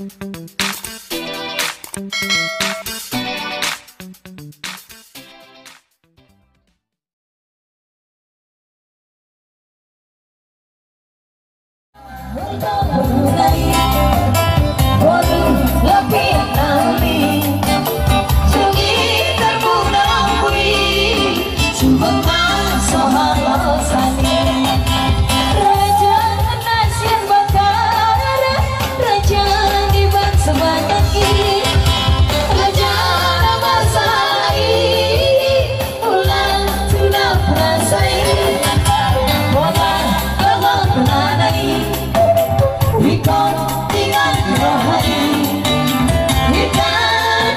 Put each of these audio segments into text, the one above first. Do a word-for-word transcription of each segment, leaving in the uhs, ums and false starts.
Raja na sian Bahtara, raja ni bangso Batak i, raja na marsahadat, ulang sunat rasa i, bola lolot nana i, ikon tinggal roha i, hita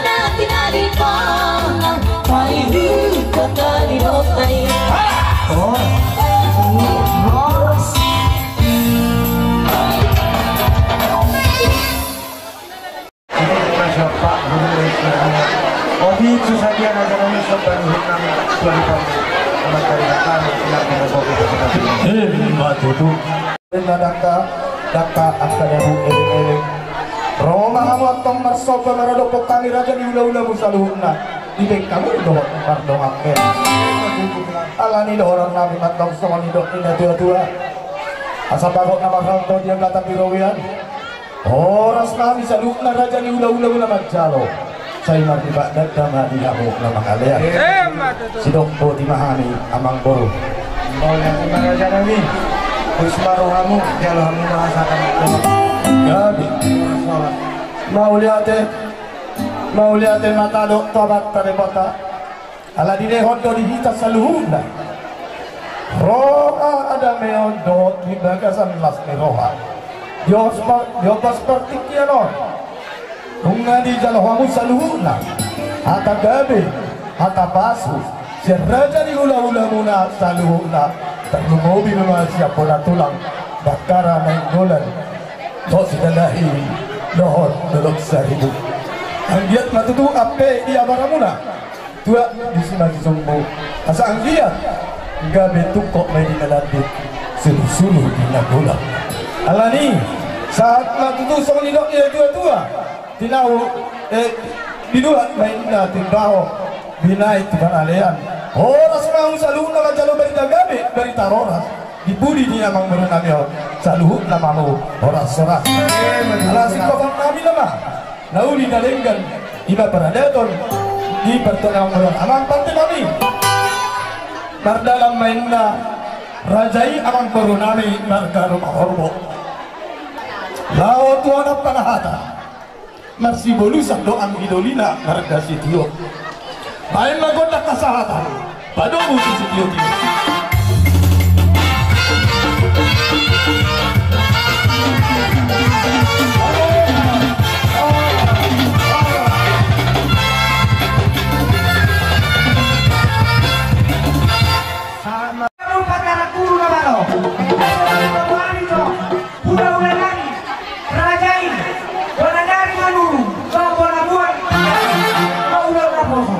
na tinggal di kona, paling di kota di kota i. Oh. Ima tutu. Dangka, dangka, angka na eleng-eleng. Ro ma hamu antong marsomba maradophon hami raja ni hula-hulamu saluhutna. Dibaen hamu dohot mardongan. Alani dohonon nami ma antong songon nidok ni na tua-tua. Asa bagot na marhalto di amatan di robean. Horas ma hami saluhutna raja ni hula-hulamuna manjalo. Sai marlipat danda ma di hamu na mangalean. Sidok boti ma hami amang boru. Mauliate ma raja nami. Pus ma rohamu, jalo hamu ma asa. Gabe. Mauliate. Mauliate ma tadok tu Amanta Debata. Ala dilehon do di hita saluhutna roha na dame on dohot di bagasan las ni roha. Di ombas par-, di ombas partingkian on. Nunga dijalo hamu saluhutna hata gabe, hata pasu sian raja ni hula-hulamuna saluhutna. Tarlumobi ma sian bona tulang, Bahtara Nainggolan, Tok Sidalahi dohot Dolok Saribu. Anggiat ma tutu ampe di abaramuna. Tuak disi ma sisombu. Asa anggiat gabe tungkot ma i di na landit, sulu-sulu di na golap. Alani sahat ma tutu songon nidok ni na tua-tua. Tinau, eh, dibuat ma inna timbaho, binahen tu panalean. Horas ma hamu saluhutna manjalo barita gabe, barita horas. Di pudi ni amang boru nami on, saluhutna ma hamu horas-horas. Ala singkop nami nama na uli na denggan, ima paradaton di partuan amang boru, amang pande nami. Mardalan ma inna raja i amang boru nami marga Rumahorbo. Laho tu anak panahata. Marsibolusan do anggi dolina marga Sitio. Baen ma gondang hasahatan, padomu tu sitio-tio. Hula-hula nami, raja i, bona nari manuru, bona buan, ma ulaon na poso.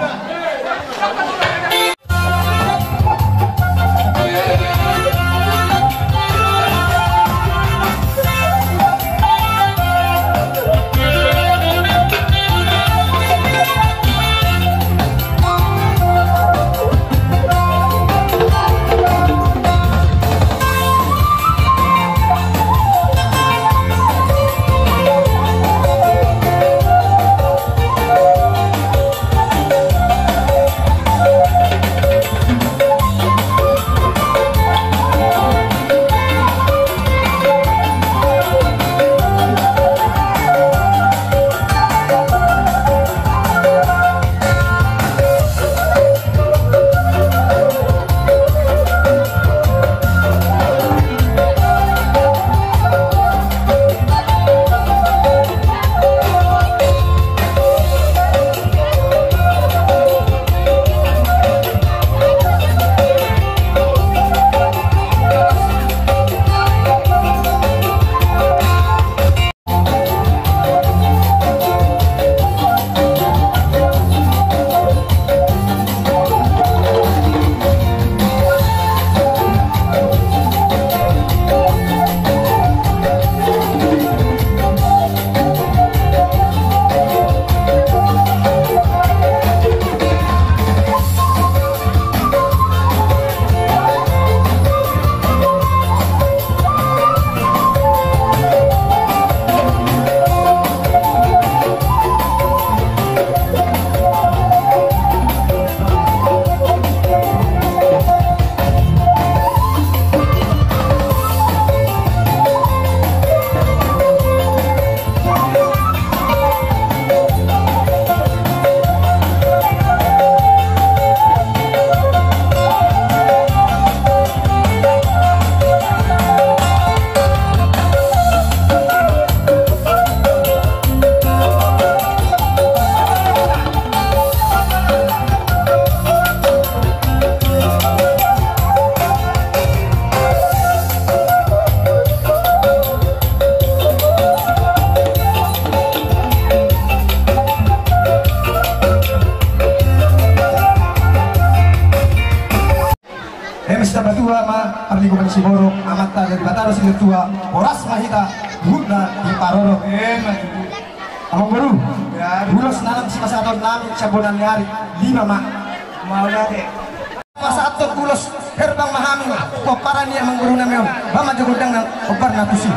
Parlinggoman ni siborok, amanta Debata do silehon tua, horas ma hita, huhutna diparorot. Amang boru, ulos na naeng sipasahaton nami sian bona ni ari, lima ma. Mauliate. Pasahathon ulos herbang ma hami, pomparan ni amang boru nami on, bahen ma jo gondang na hombar na tusi.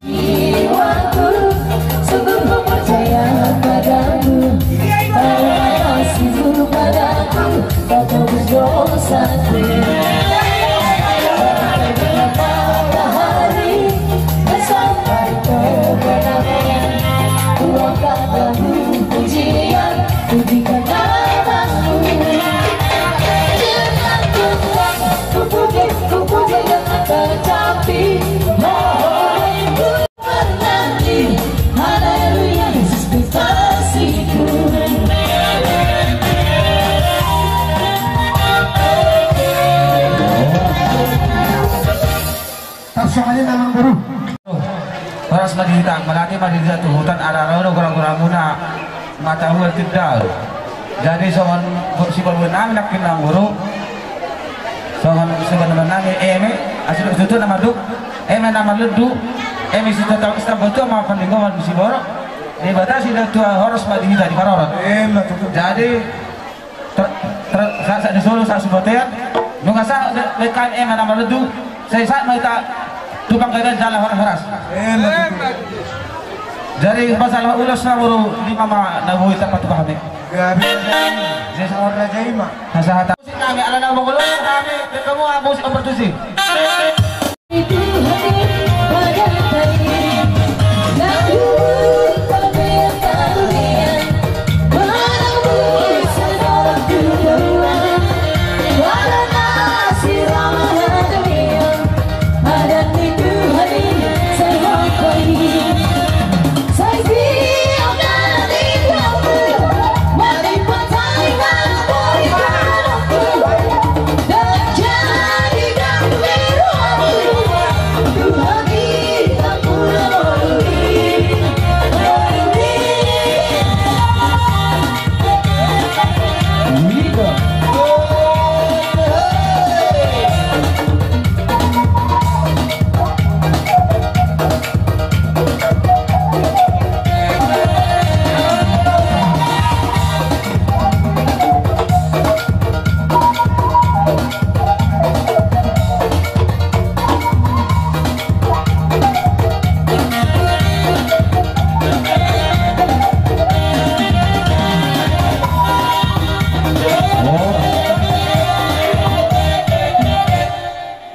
Jiwaku, sungguh ku percaya padamu, terima kasihmu padaku, kau tebus dosaku. Matahari, sampai kemenangan, ku angkat lagu pujian, pujikan namamu. Dengan tungkang, ku puji, ku puji dengan tercapi, mohon ku Haleluya, Yesus kekasihku. Tarsongon i ma amang boru. Horas ma di hita, mauliate ma di hita tu huta, ala ro do golang-golang muna. Mata ual tidak. Jadi songon siborngin nami nangkin amang boru. Songon siborngin nami eme, asi do tutu nama duk, eme nama ledu, eme si tata istam botua ma parlinggoman siborok. Debata silehon tua horas ma di hita diparorot. Eme tutu. Jadi ter, ter, sa, sa di Solo sa subotean. Nunga sa de, de kan eme nama ledu. Sai sa ma hita tu panggabean jala horas-horas. Eme tutu. Jadi masalah ulos na boru lima ma na boi tapatupa hami. Gabe. Jadi saur raja ima. Hasahatan. Musik nami ala na bogolo nami bertemu musik kompetisi.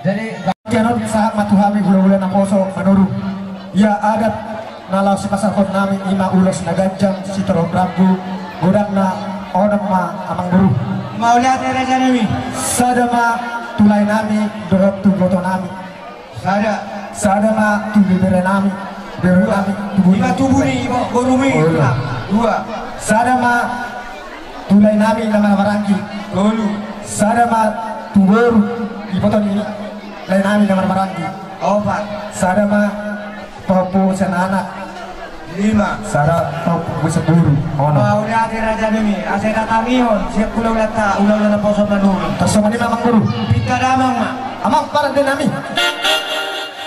Jadi, sahat ma tu hami hula-hula naposo Manurung. Ia adat na laho sipasahaton nami ima ulos na ganjang sitorop rambu, godangna onom ma amang boru. Mauliate raja nami. Sada ma tu lae nami dohot tu iboto nami. Sada. Sada ma tu ibebere nami, ibebere nami, tu boru. Ima tu boru ni, ima boru ni. Oh, iya. Dua. Sada ma tu lae nami na marhahamaranggi. Tolu. Sada ma tu boru, iboto ni lae nami na marhahamaranggi. Opat. Sada ma pahompu sian anak. Lima. Sada pahompu sian boru. Onom. Mauliate raja nami, asa tatangihon sian hula-hulanta, hula-hula naposo Manurung. Tarsongon i ma amang boru. Pinta damang ma. Amang parande nami.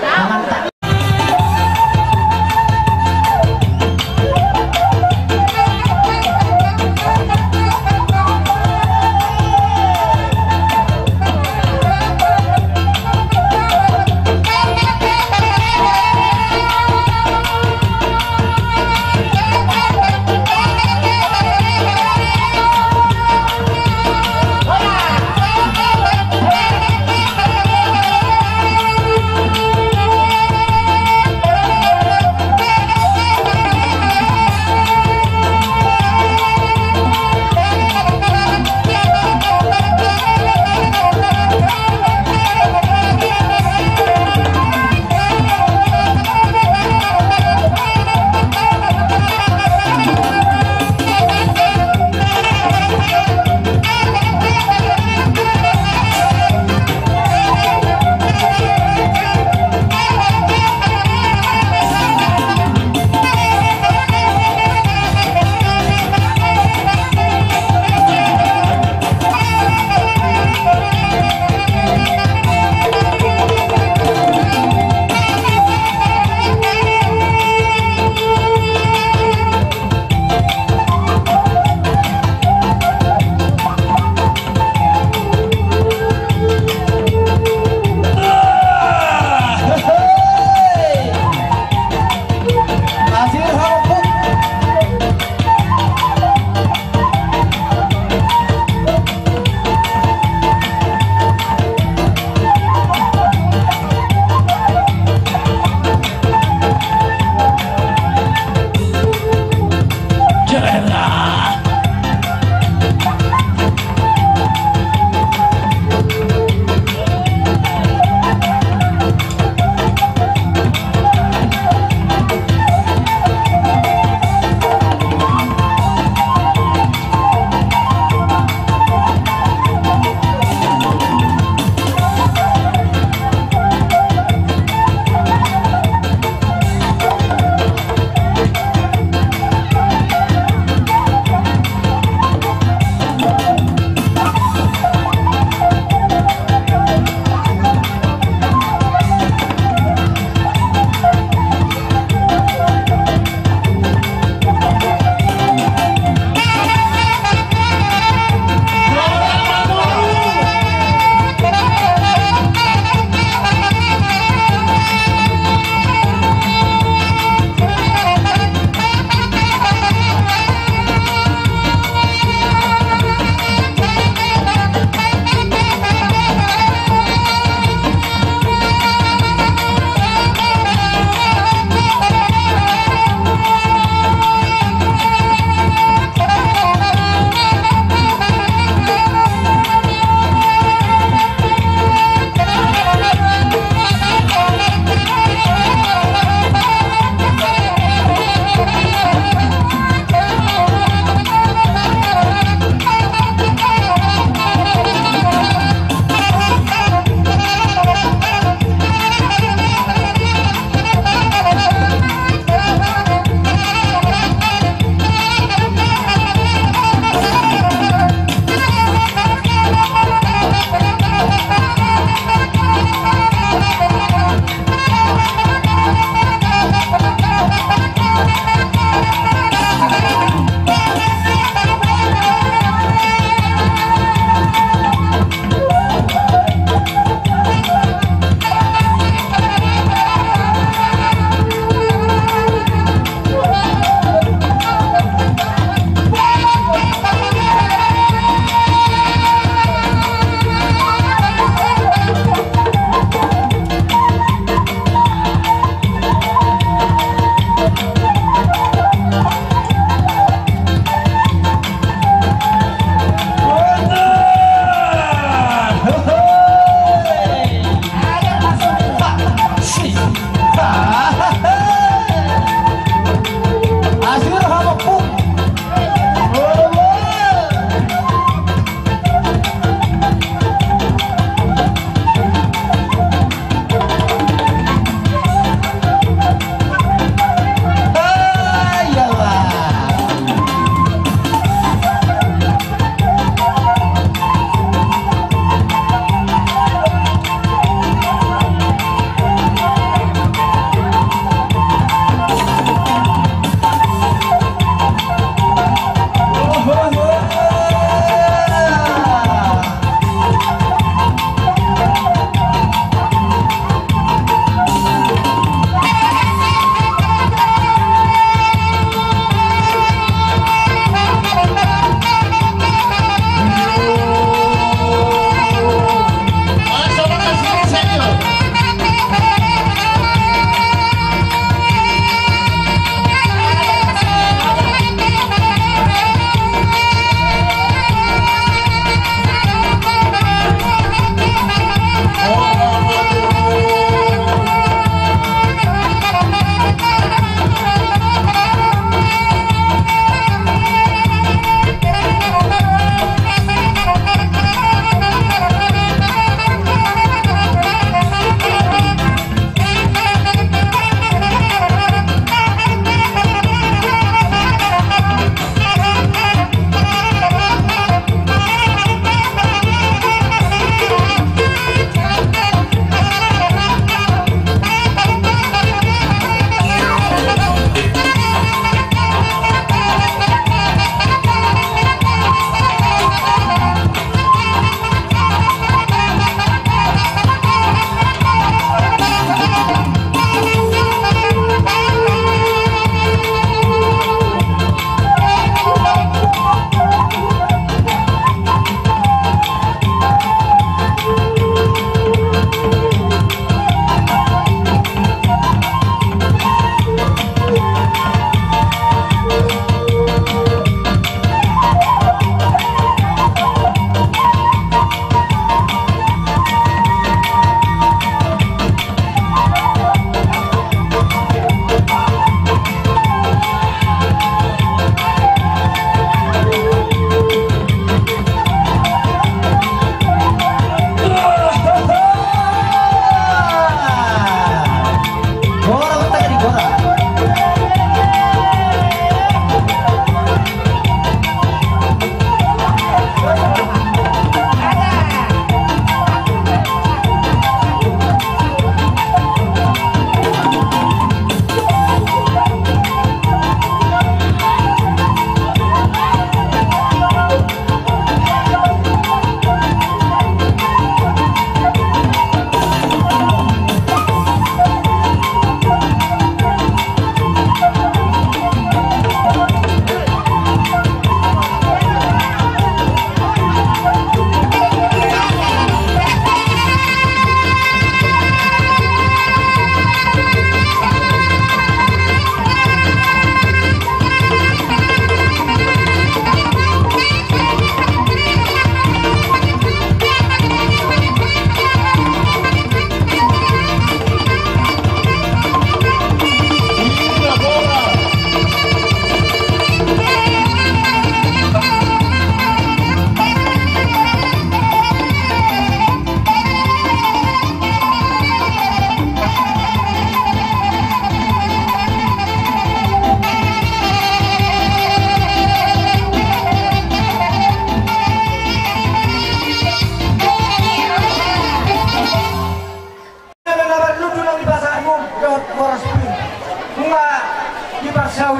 Mantap.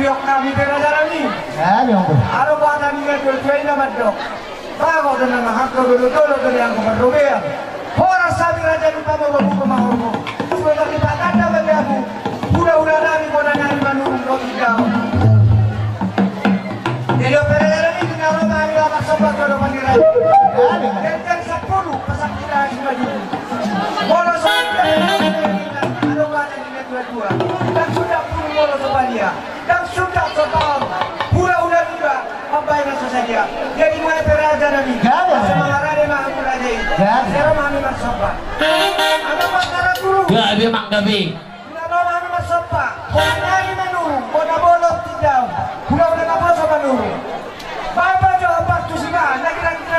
Hami pe raja nami. Adong boha hata ni natuatua i na mandok. Bagot do na manganggo, dolok-dolok do na anggo marrobean. Horas hami raja ni pamoruonmu pamahormu. Sude nang dipatanda ma di hamu hulahula nami, bona nami Manurung dohot Tindaon. Jadi on pe raja nami, di na ro ma hami laho marsomba tu adopan ni raja. Denggan sampulu pasampulu hami maju. Molo so adong hata ni natuatua, ndang suda pulu molo so badia. Ndang suda so taon hulahula niba mambahen na so sadia. Jadi nuaeng pe raja nami, gabe, asa mangarade ma hamu raja i. Gabe. Asa ro ma hami marsomba. Anggo pangkara turu. Gabe, manggabe. Di na ro ma hami marsomba. Bona nami Manurung, bona bolon Tindaon. Hulahula naposo Manurung. Bahen jo partusi ma, na kira-kira.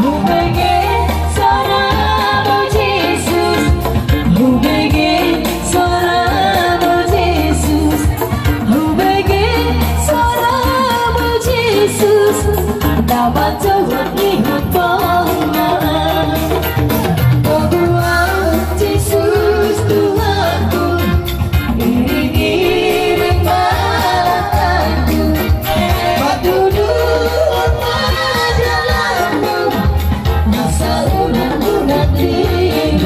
Hubege soramu Jesus, hubege soramu Jesus, hubege soramu Jesus, na manjouhon ihut dongan. Toguang Jesus Tuhanku, iring-iring ma langkahku, patuduhon ma jalanku, asa unang-unang di luat.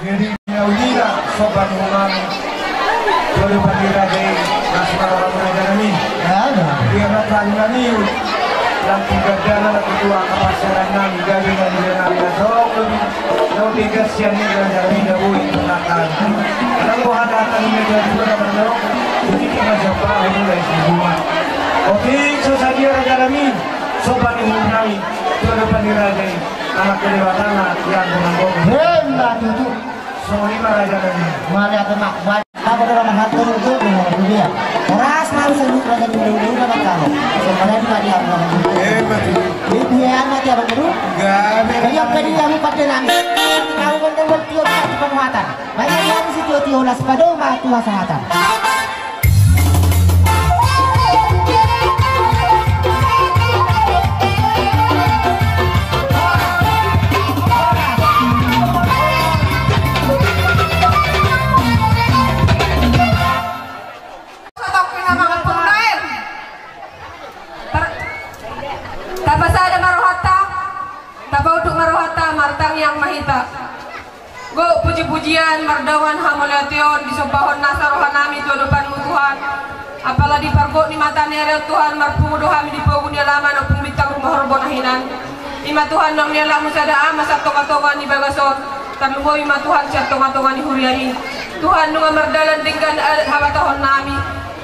Jadi naulina sobat rumami. Sobat di raja i, mas marahon raja nami. Ia na tali nami. Lam tiga dana na ketua kapasaran nami, gabe nami, nami na sok. Nau tiga sian ni raja nami, na boi penakan. Nang boha datang ni raja nami, na mandok. Jadi kita japa, mulai si rumah. Oke, so sadia raja nami. Sobat di rumami. Sobat di raja i. Anak Debata na, yang menanggung. Hei, mbak tutu. Songon i ma raja nami. Mari ate mak, baik. Apa dalam hati itu, dia. Horas, mau sebut raja dulu, dulu, dapat kamu. Sebenarnya di mana dia, Abang? Eh, mati. Di dia, mati, Abang, dulu. Gabe. Jadi, apa dia, Abang, pakai nami? Tahu kan, dia buat dia, buat di penuhatan. Banyak yang si tio-tio, las pada, mati, las hatan. Tapasada ma rohanta, tapaunduk ma rohanta, martangiang ma hita. Gok puji-pujian mardongan hamauliateon disombahon nasa rohanami tu adopanmu Tuhan. Apala di pargok ni mata ni ari on Tuhan, marpungu do hami di pogu ni alaman Ompung Bintang Rumahorbo na hinan. I ma Tuhan naung nialapmu sada ama sian tonga-tonga ni bagas on, tarlumobi ma Tuhan sian tonga-tonga ni huriami. Tuhan nunga mardalan denggan adat habatahonnami.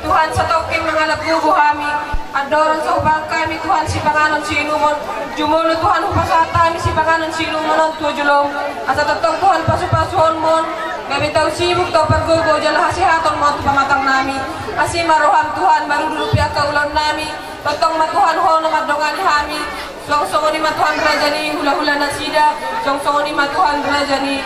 Tuhan satongkin mangalap gogo hami. Andorang so hubaen hami Tuhan sipanganon siinumon, jumolo Tuhan hupasahat hami sipanganon siinumon on tu jolom. Asa tongtong Tuhan pasupasuonmu on, gabe tau sibuk tau pargogo jala hasehatonmu on tu pamatang nami. Asi ma roham Tuhan marudurupi angka ulaon nami. Tongtong ma Tuhan Ho na mandongani hami. Suang songon i ma Tuhan raja ni hulahula nasida, suang songon i ma Tuhan raja ni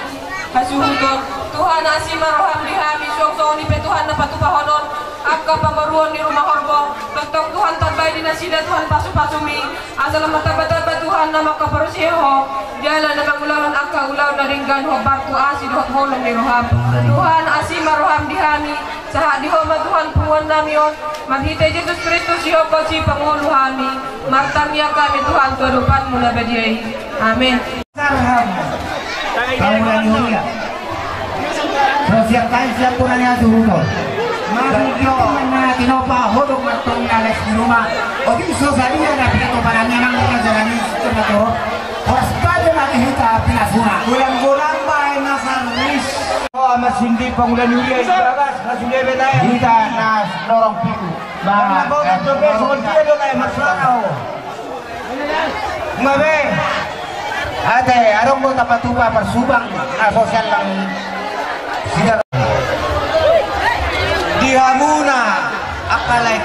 hasuhuton. Tuhan, asi ma roham di hami, suang songon i pe Tuhan na patupahonon angka pamoruon ni ruma horbo. Tongtong Tuhan tambai di nasida Tuhan pasupasumi, asa lam martambatamba Tuhan na mangkaporseai Ho jala na mangulahon angka ulaon na denggan hombar tu asi dohot holong ni roham. Tuhan, asi ma roham di hami. Sahat di Ho ma Tuhan punguan nami on, marhite Jesus Kristus sihompa sipangolu hami, martangiang hami Tuhan tu adopanmu na badia i. Amen. Sarham. Pangula ni huria. So siap kain siap puna ni asu hutor. Mari jo na tinopa hodok martong na les di rumah. Oke, so sadia na pina topa nami anang na jalani situ na toro. Horas baja na hita pinasuna. Golang-golang bae na sarris. Oh, Mas Sindi, pangula ni huria i bagas, Mas Sindi, beta ya. Hita na lorong pitu. Ba, eh, dia do lai, Mas Lorong. Ngabe. Ate, adong do tapatupa parsubang, na sosial lang. Sida. Di hamuna, angka lae.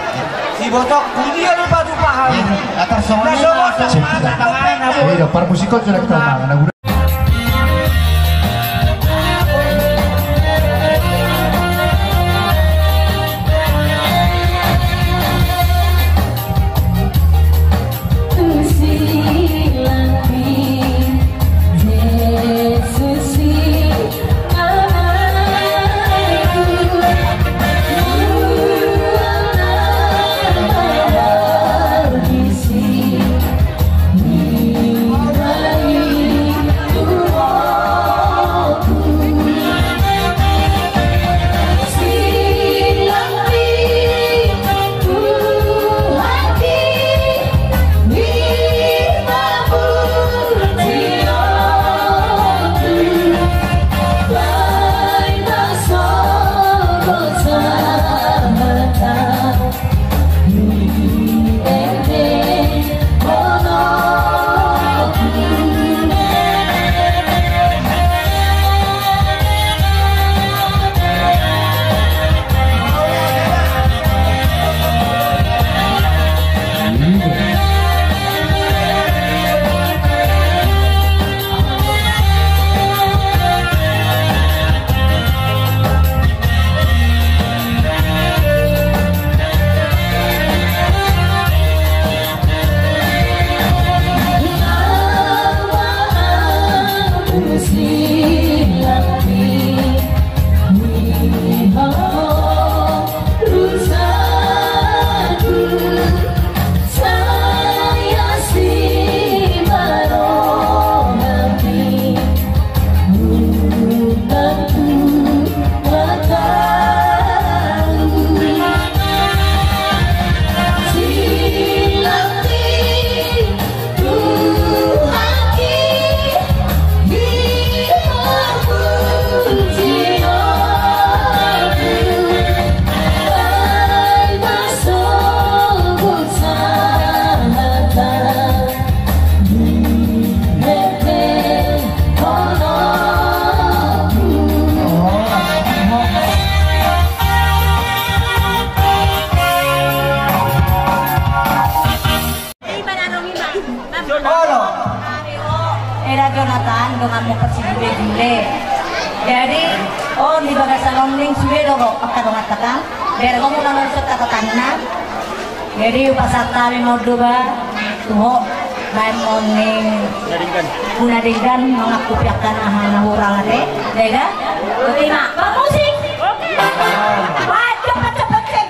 Sibotok, dia do patupa hamu. Atar songon i, na songon i, na songon i. Iya, parmusikon sudah kita omang, na Olo. Era Jonathan, donganmu parsigule-gule. Jadi, on di bagasan on ning sude do ro angka dongan ta kan. Biar kamu nonton serta ketanna. Jadi, hupasahat hami ma on do ba tu ho, baen ma on ning guna denggan mangangkupi angka na hurang ate. Dega? Terima. Pak musik. Wah, cepet-cepet sih.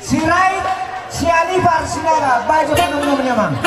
Sirait, Sianipar, Sinaga, bahen jo pandomunon i, amang.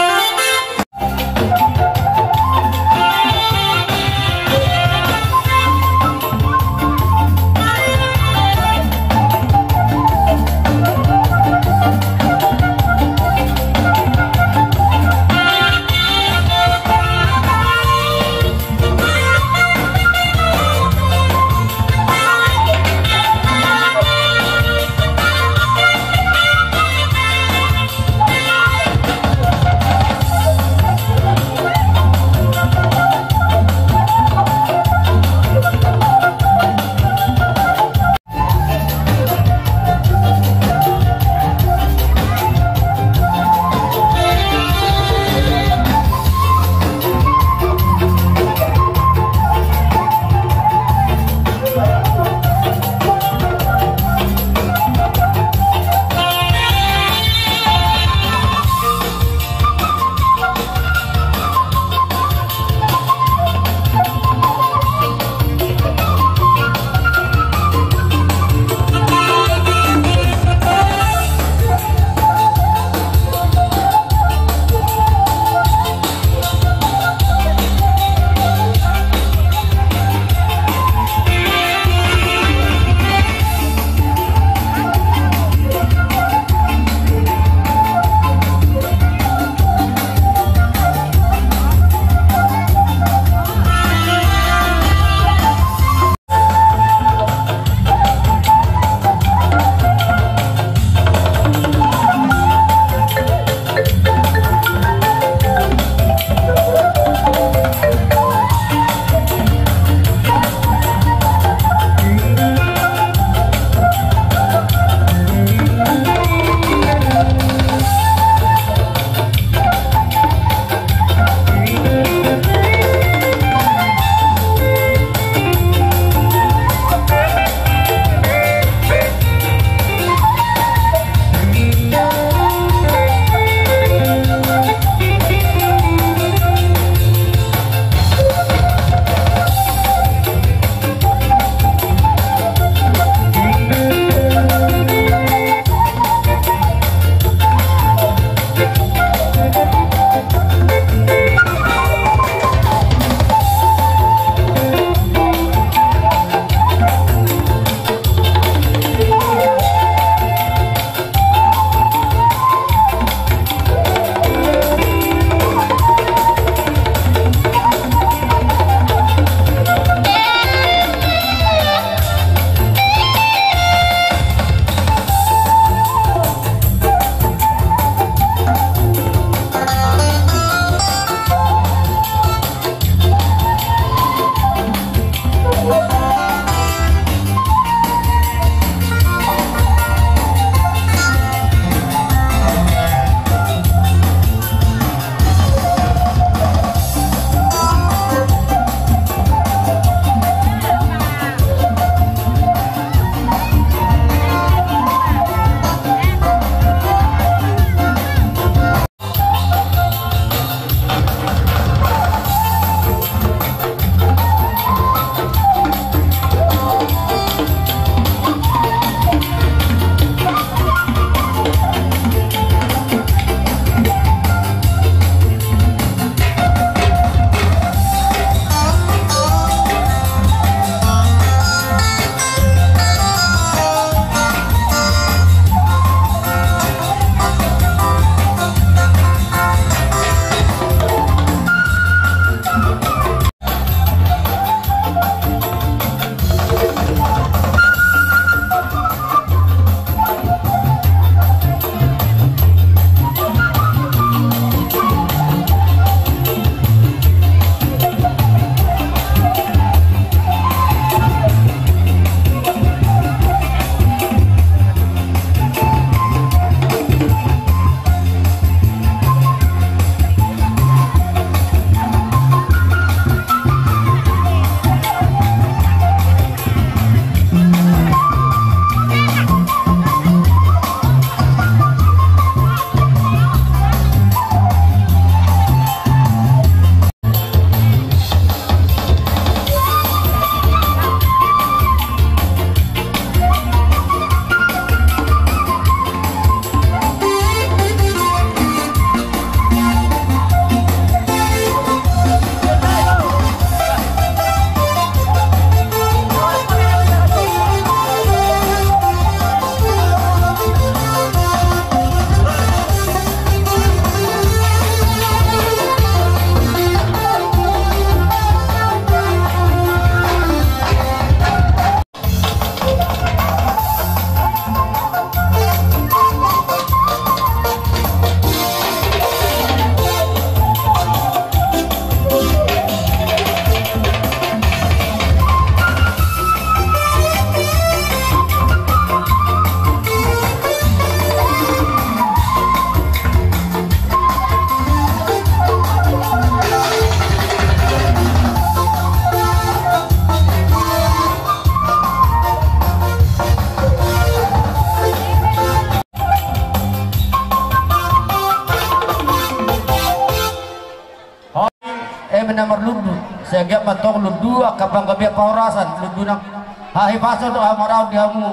Na marlundu, sai anggiat ma antong lundu angka panggabean parhorasan, lundu nang hahipason dohot hamoraon di hamu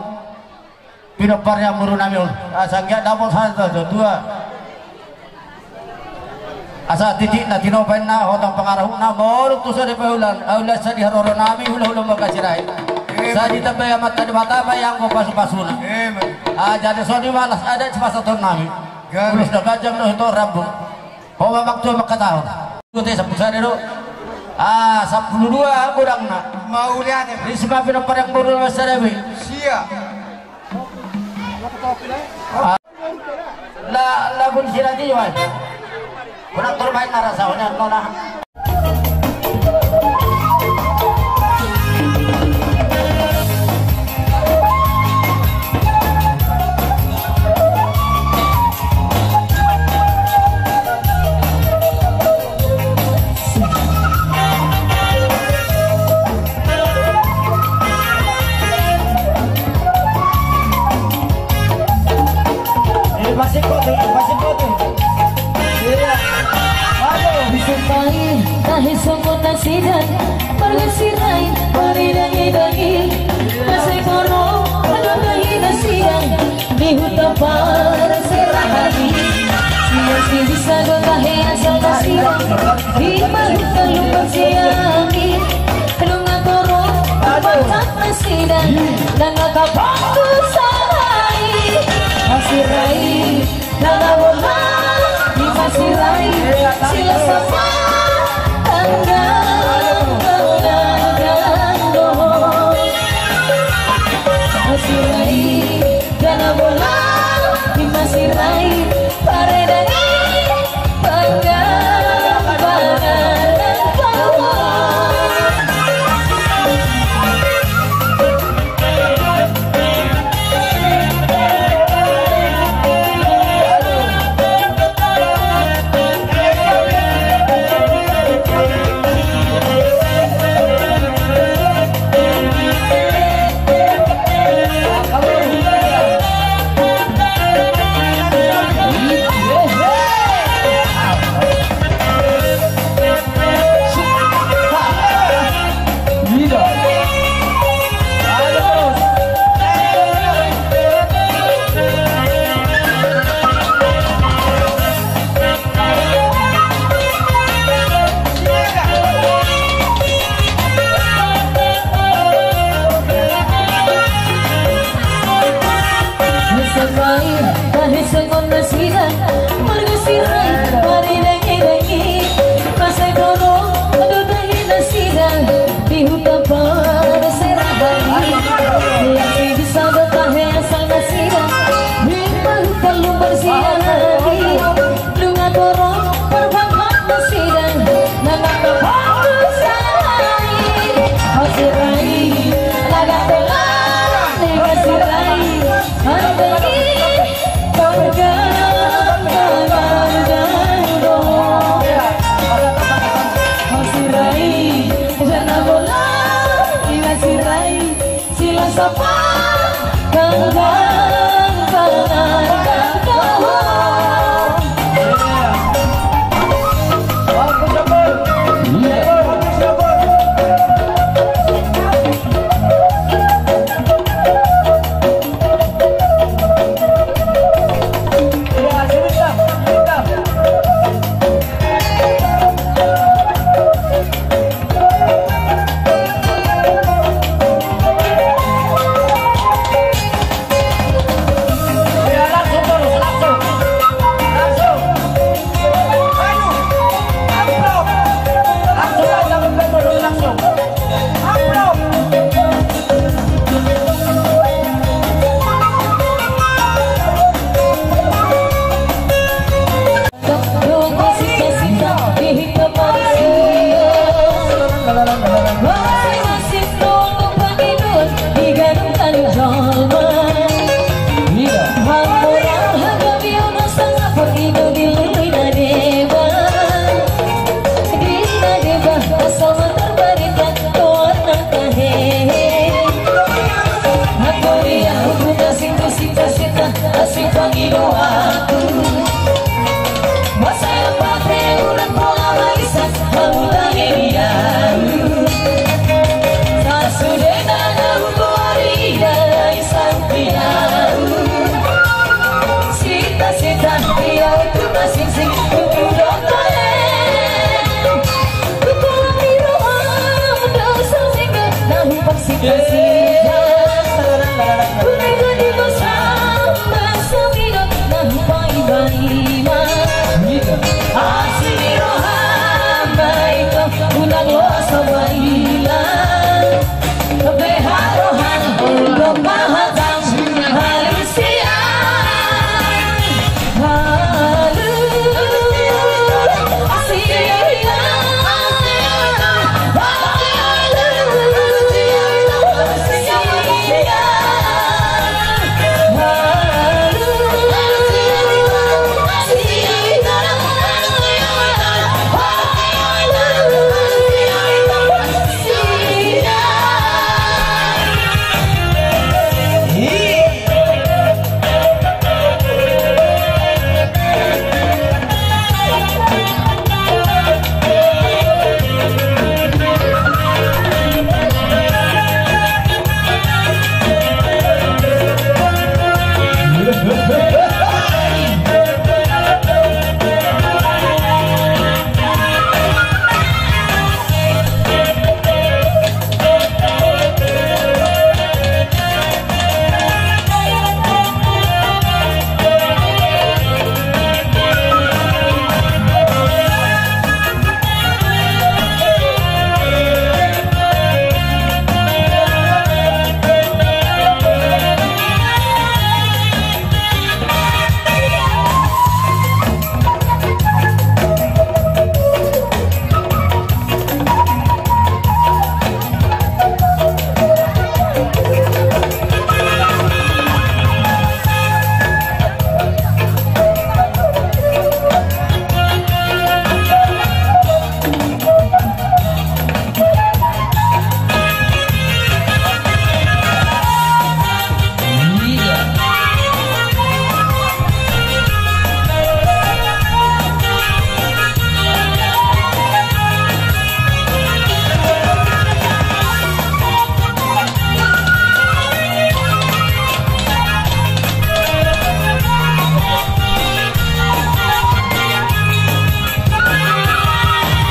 pinompar ni amangboru nami on. Asa anggiat dapot hata satua. Asa titik na tinopa inna, hotang pangarahutna, molo tung so dipaula, aula sa di haroro nami, hulahula Marga Sirait. Sai ditambai Amanta Debata ma i anggo pasupasuna. Ah, jadi songon i ma las adat sipasahaton nami. Ulos na ganjang do hito rambu. Ho ma, Amang, tu mangkatahon. Dua te sampulu sada do. Ah, sampulu dua godangna. Mauliate. Risi ma pinompar ni amangboru na mansada be. Sia. Ah, la, lagu ni si Rati jo ai. Kurang turmain na rasa, hona, hona. Disumpahi tahe songon nasida, marga Sirait, mardaindaingi, na sai torop, mardaindaingi nasida, di huta Parserahan i. Ia si bisa do tahe asal nasida, di huta Lumban Siahaan i. Nunga torop, marpanjang nasida, nunga kapangku sahai. Marsirai, Dana bola, ima Sirait, silas sapa, tanggang, tanggang, tanggang, dohot. Sirait, dana bola, ima Sirait, paredani, tanggang, tanggang, tanggang, dohot. Tahe songon nasida, marga Sirait, mardaindaingi, na sai torop, mardaindaingi nasida, di huta Parserahan i. Ia si bisa do tahe asal nasida, di huta Lumban Siahaan i. Nunga torop, marpanjang nasida, nunga kapangku sahai. Sirait, laga tanggang, ima Sirait, paredani, tanggang, tanggang, tanggang, dohot. Sirait, dana bola, ima Sirait, silas sapa, tanggang, tanggang, tanggang, dohot.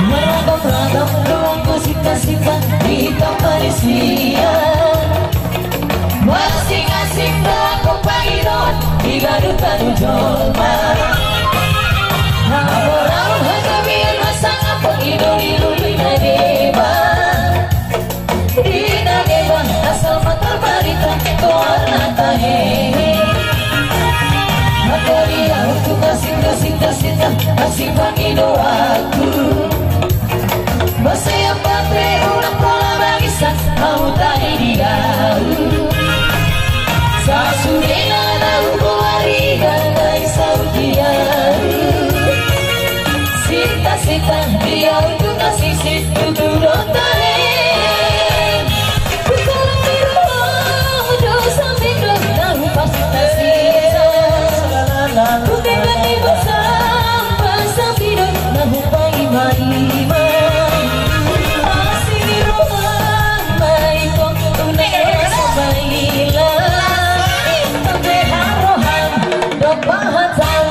Maragam-ragam do anggo sita-sita di tampar sia. Masing-asing do anggo pangidoan di ganup-ganup jolma. Hamoraon, hagabeon, hasangapon, ido-ido di na deba. Di na deba asal ma tarbarita, toar na tahe. Mangkali ahu tu asing, asing, asing, asing pangidoanku. Mansai ampate unang pola bangisa, ahu tahe di ahu. Sasudena na hugoari, na naeng saut di ahu. Sita-sita di ahu tu na sisip tutu do tahe. Bukan biru do sampe do na hupas na sisa. Bukan gati basam basam biru na hupaima-ima. Asi di roham baikon unang sabaila. Tapi haroham do pahatau.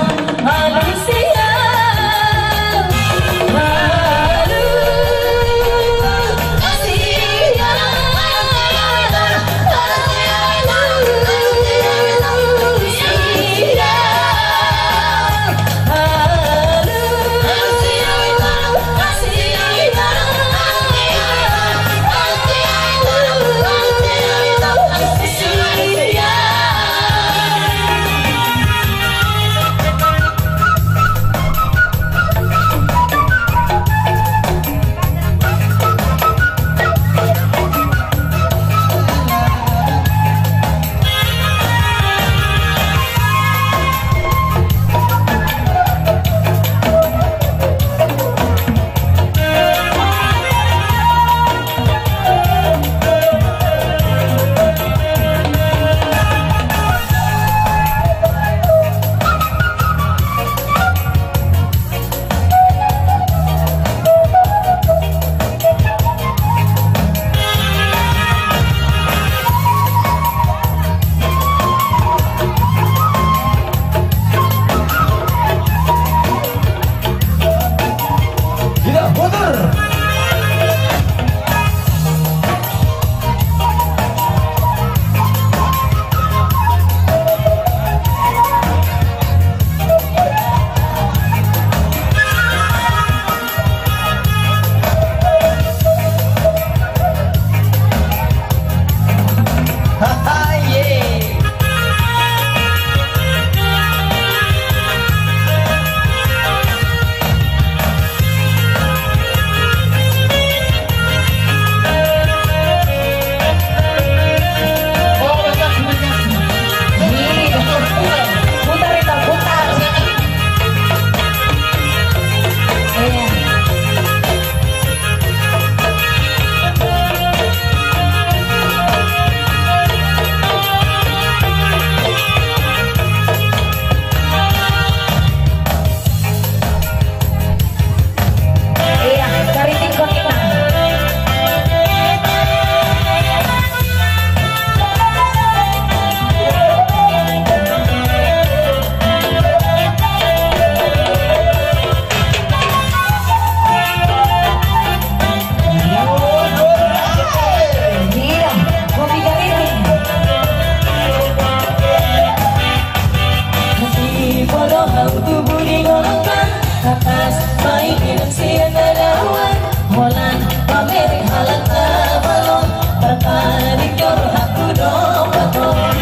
Tangkas ma i minum sian na dauan, holan mamereng halak na malo, tartarik do rohangku dompak on.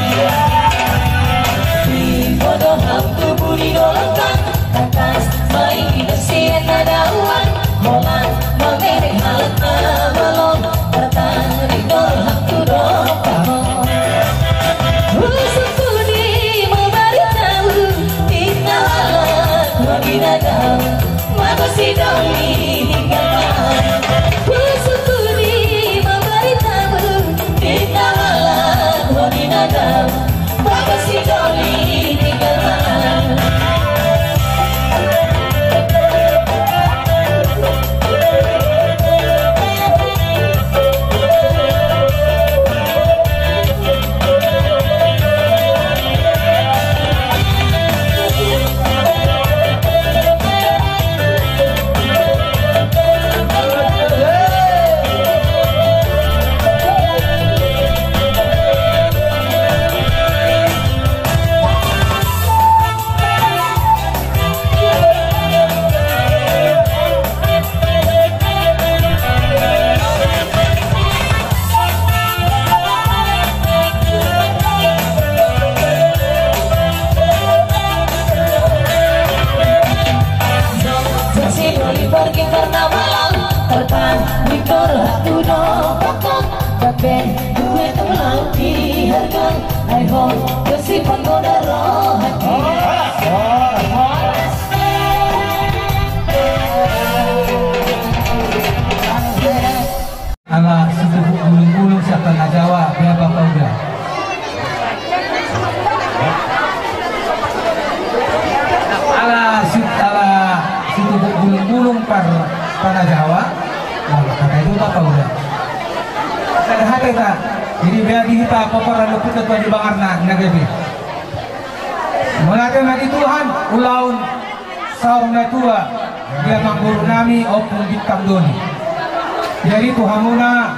Di podo hamu tubu ni dolok an, tangkas ma i minum sian na dauan, holan mamereng halak na malo, tartarik do rohangku dompak on. Husungkun i ma baritamu, ninna halak Huaminadau, mago sidoli di Galmaan. Husungkun i ma baritamu, ninna halak Huaminadau, mago sidoli di Galmaan. Jadi doli parging karna malang, tertan mikor hatu do pakon, tapi duit malang di harga, ai ho, kasi panggoda rohati. Ala situbuk bulung-bulung sian tana Jawa, bea bapa uda. Ala sit-, ala situbuk bulung-bulung par tana Jawa, molo hata i do bapa uda. Kada hata i ta, jadi bea di hita pomparan loput na tua di bangarna na gabe. Mauliate ma di Tuhan, ulaon saur matua di amangboru nami Ompung Bintang Doli. Jadi tu hamuna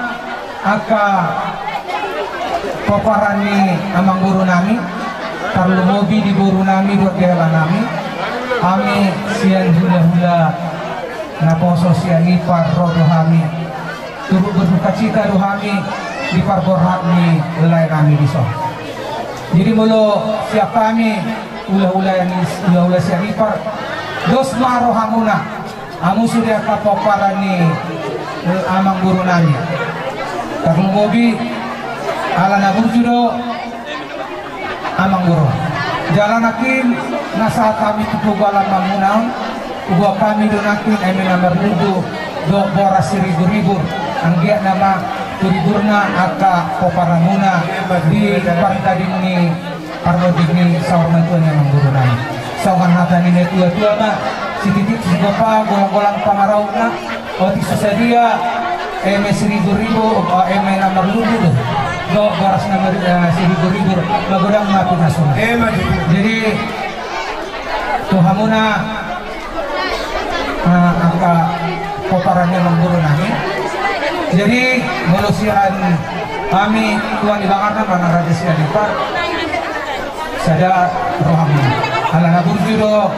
angka pomparan ni amangboru nami, tarlumobi di boru nami dohot di hela nami, hami sian hula-hula naposo sian Ipar ro do hami. Turut berdukacita do hami di parborhat ni lae nami dison. Jadi molo sian hami hula-hula ni, hula-hula sian Ipar, dos ma rohamuna, hamu sude angka pomparan ni, eh, amangboru nami. Tarlumobi ala na burju do amangboru. Jala nangkin na sahat hami tu pogu alamanmuna on, huboan hami do nangkin eme na marlundu dohot boras siribur-ribur, anggiat nama tu riburna angka pomparanmuna di parngkading ni parmoding ni saur matua ni amangboru nami. Songon hata ni natua-tua ma, sititi sigompa, golang-golang pangarahutna. Otik so sadia eme siribur-ribur, eh, eme na marlundu do, do boras na mar-, eh, siribur-ribur, magodang ma pinasuna. Jadi tu hamuna, eh, angka pomparan ni amangboru nami. Jadi molo sian hami tuan ni bangarna, mana raja sian Ipar, sada rohamuna. Ala na burju do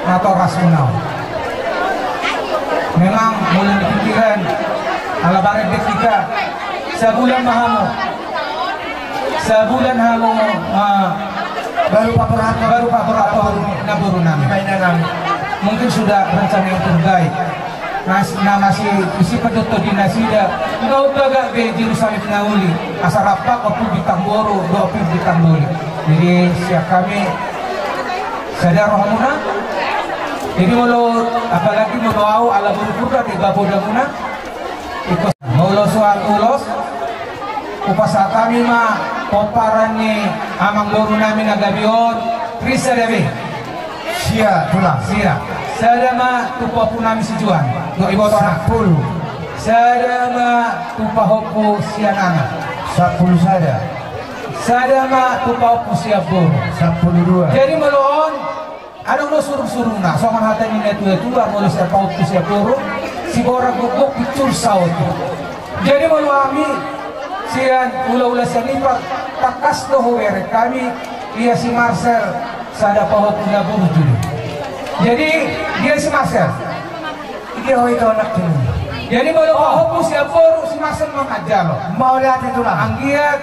natorasmuna on. Memang molo di pikiran, ala barendek hita, sabulan ma hamu. Sabulan hamu, ah, baru paborhat, baru paborhat na boru nami. Mungkin sudah rencana yang terbaik. Nas-, na masi-, masipadothon di nasida, nunga umbagak be juru sawit na uli, asa rap Ompung Bintang Boru dohot Ompung Bintang Doli. Jadi sian hami sada rohamuna. Jadi molo, apalagi molo au ala boru Purba di bapodamuna. Ikut molo soal ulos, hupasahat hami ma pomparan ni amangboru nami na gabe on, ris sada be. Sia, tulang. Sia. Sada ma tu pahompu nami si Juan. Dohot ibotona. Sampulu. Sada ma tu pahompu sian Ana. Sampulu sada. Sada ma tu pahompu sian boru. Sampulu dua. Jadi molo on, adong do surung-surungna. Songon hata ni natua-tua, molo sian pahompu sian boru, siborang gokgok, pincur saotik. Jadi molo hami sian hula-hula sian Ipar, tangkas do hubereng hami, ia si Marcel, sada pahompu na burju. Jadi dia si Marcel. Dia ho itu anak ini. Jadi molo ho, ho, sian boru si Marcel ma manjalo. Mauliate tulang. Anggiat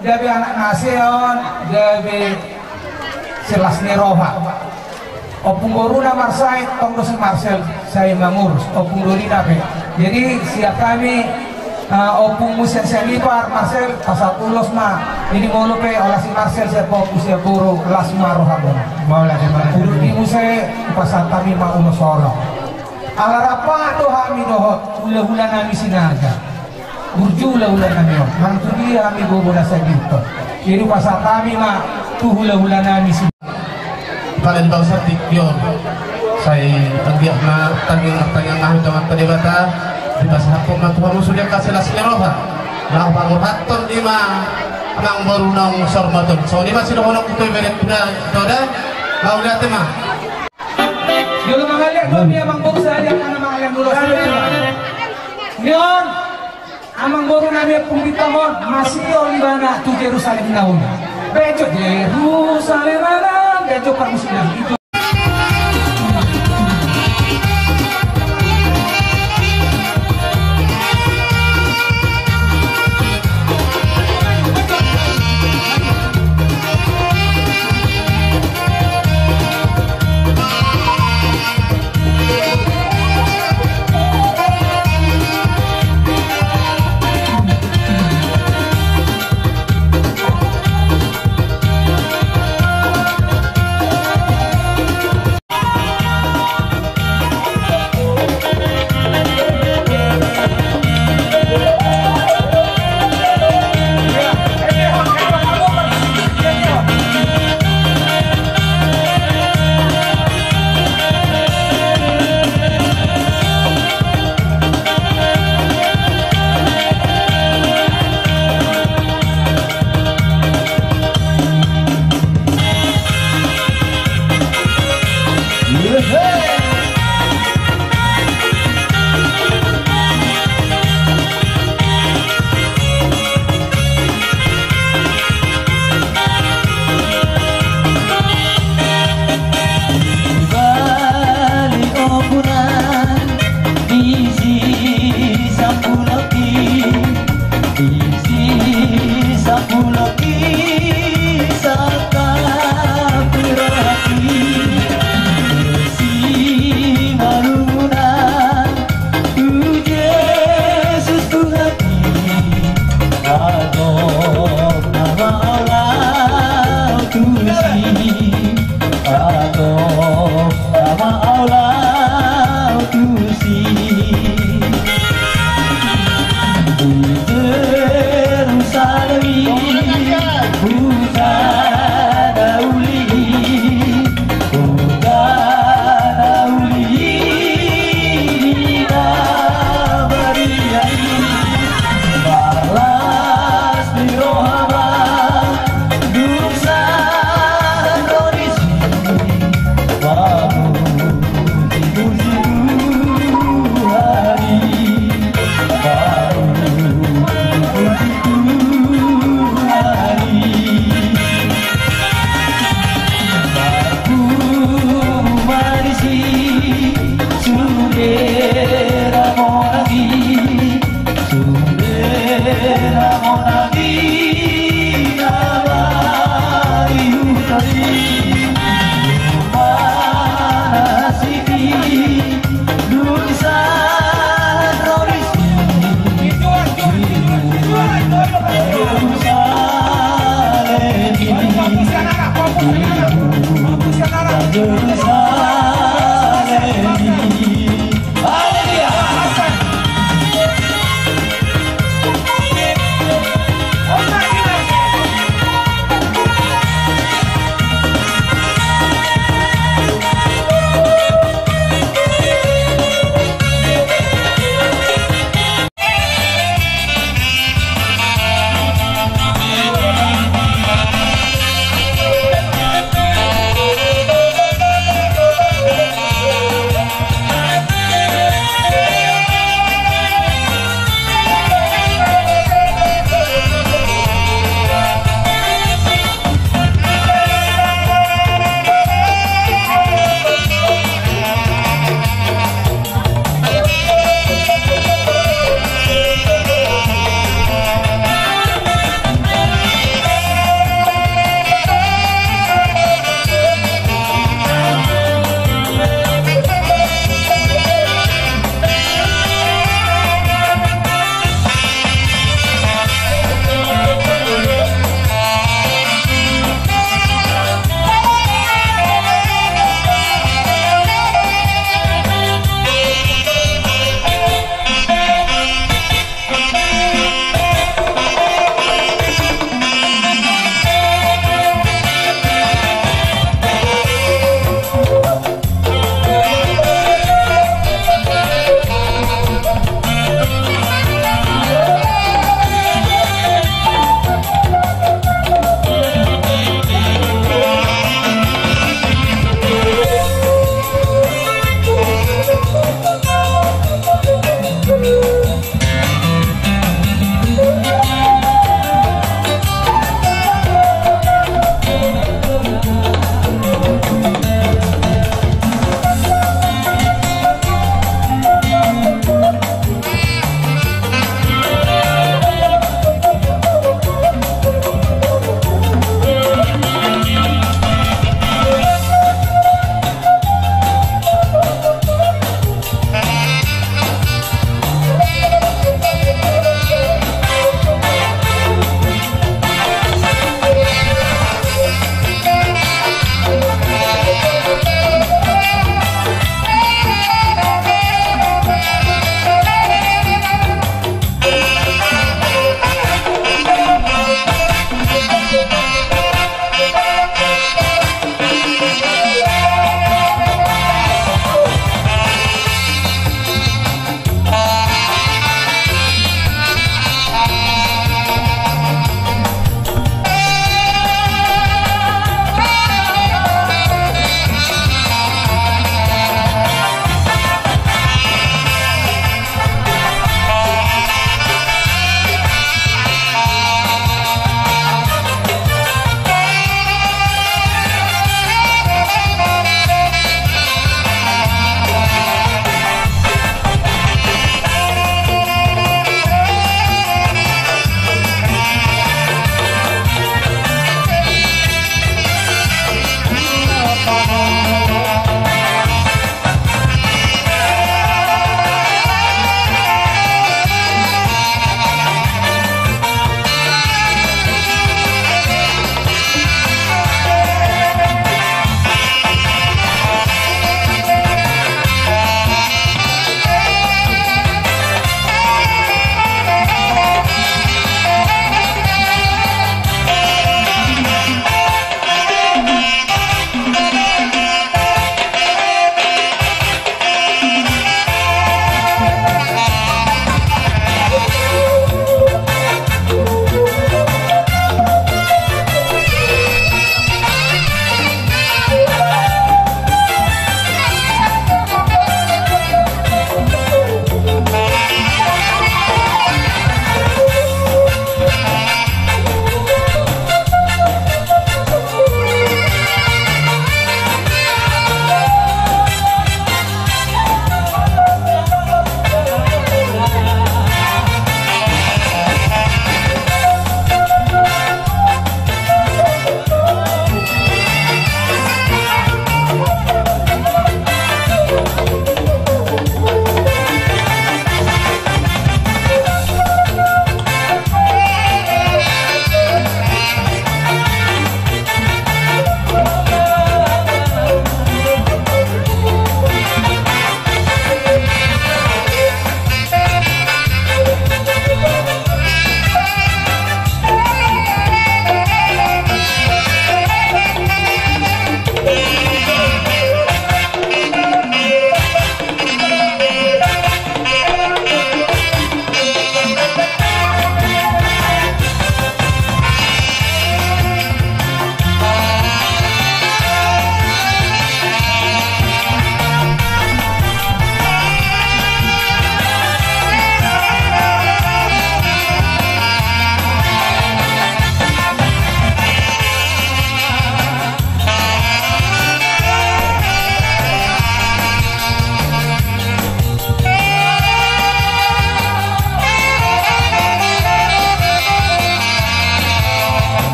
gabe anak na sehat, gabe selas ni roha. Ompung boruna marsahit, tong do si Marcel sai mangurus, ompung doli na pe. Jadi sian hami, eh, ompung muse sian Ipar, Marcel, pasahat ulos ma. Jadi molo pe holan si Marcel sian pahompu sian boru, las ma rohamuna. Mauliate ma. Pudun ni muse, pasahat hami ma ulos holong. Ala rap do hami dohot hulahula nami Sinaga. Burju hulahula nami on. Manang tu dia hami gogo na sagiton. Jadi pasahat hami ma tu hulahula nami Sinaga. Pala di bangsa tingki on. Sai anggiat ma tangiang, tangiang na hami tu Amanta Debata. Dipasahathon ma tu hamu sude angka selas ni roha. Laho pangurhathon i ma amangboru naung saur matua on. Songon i ma sidohononku tu iberengku na doda. Mauliate ma. Jolo mangalean do hami amangboru sahali, angka na mangalean do ulos. Ni on, amangboru nami Ompung Bintang on, masihol ibana tu Jerusalem na uli. Bejo Jerusalem na, bejo parmusikan.